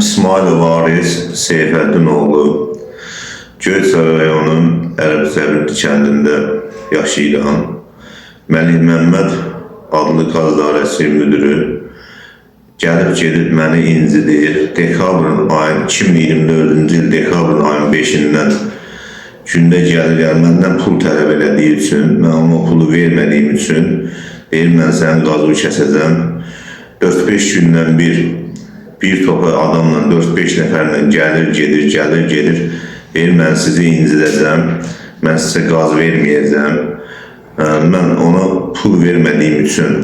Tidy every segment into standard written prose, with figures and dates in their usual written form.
Mən İsmailov Aris Seyfəddinoğlu, Göyçay rayonunun Ərəbzəbirli kəndində yaşayıram. Məlik Məmməd adlı qaz idarəsi müdürü gəlib gedib məni incidir. Dekabrın ayın 2024-cü il dekabrın ayın 5-dən gündə gəlir, yəni məndən pul tələb elədiyi üçün, mən ona o pulu vermədiyim üçün deyir mən sənin qazını kəsəcəm. 4-5 gündən bir topa adamla 4-5 nəfərlə gəlir, gedir, gəlir, gedir. Deyir mən sizi incidəcəm, mən sizə qaz verməyəcəm. Mən ona pul vermədiyim üçün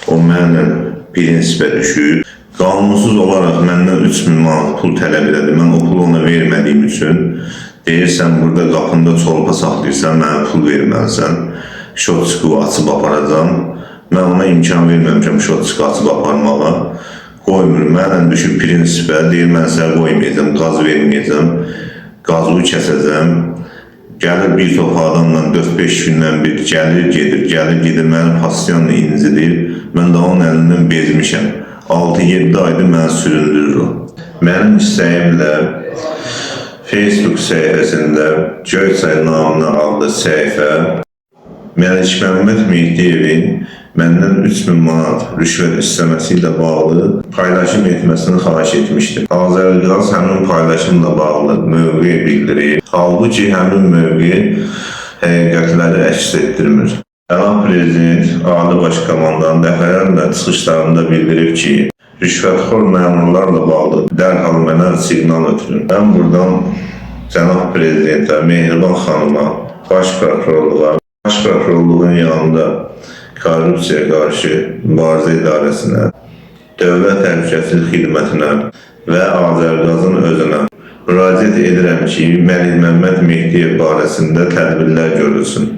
o mənimlə prinsipə düşüb. Qanunsuz olaraq məndən 3000 manat pul tələb elədi. Mən o pulu ona vermədiyim üçün deyir sən burada qapında çolpa saxlayırsan, mənə pul verməlisən. Şotçuku açıb aparacam. Mən ona imkan verməmişəm şotçuku açıb aparmağa. Qoymur, mənlə düşüb prinsipə, deyir mən sənə qoymayacam, qaz verməyəcəm, qazı kəsəcəm. Gəlir bir top adamla 4-5 gündən bir gəlir, gedir, gəlir, gedir, məni pasiyanla incidir. Mən də onun əlindən bezmişəm. 6-7 aydır məni süründürür o. Mənim istəyimlə Facebook səhifəsində Göyçay namına adlı səhifə Məlik Məmməd Mehdiyevin məndən 3000 manat rüşvət istəməsi ilə bağlı paylaşım etməsini xahiş etmişdim. Azərqaz həmin paylaşımla bağlı mövqe bildirib. Halbuki həmin mövqe həqiqətləri əks etdirmir. Cənab Prezident, Ali Baş Komandan dəfələrlə çıxışlarında bildirib ki, rüşvətxor məmurlarla bağlı dərhal mənə siqnal ötürün. Mən buradan cənab Prezidentə, Mehriban xanıma, Baş Prokurorluğa, Baş Prokurorluğun yanında Korrupsiyaya qarşı mübarizə idarəsinə, Dövlət Təhlükəsizlik Xidmətinə və Azərqazın özünə müraciət edirəm ki, Məlik Məmməd Mehdiyev barəsində tədbirlər görülsün.